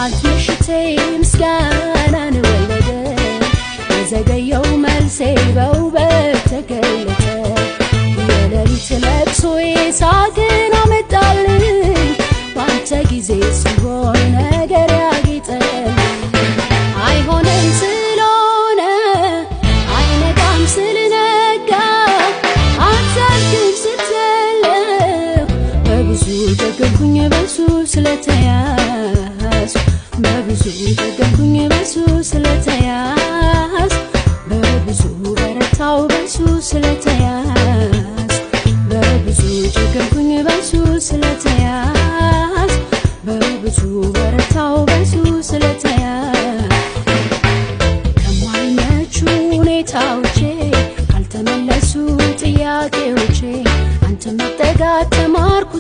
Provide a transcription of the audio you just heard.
የትናንት ምሽቴ ምስጋናን ወለደ፣ የዘገየው መልሴ በውበት ተገለጠ። የሌሊት ለቅሶዬ ሳቅን አመጣልኝ፣ በአንተ ጊዜ ሲሆን ነገር ያጌጠል። አይሆንም ስለሆነ፣ አይነጋም ስለነጋ፣ አታልቅም ስትዘለው፣ በብዙ ጠገብኩኝ በሱ ስለተያዝ፣ በብዙ ጠገብኩኝ በሱ ስለተያዝ፣ በብዙ በረታው በሱ ስለተያዝ፣ በብዙ ጨከንኩኝ በሱ ስለተያዝ፣ በብዙ በረታው በሱ ስለተያዝ። ከማይመቹ ሁኔታዎቼ፣ ካልተመለሱ ጥያቄዎቼ፣ አንተ መጠጋት ተማርኩ።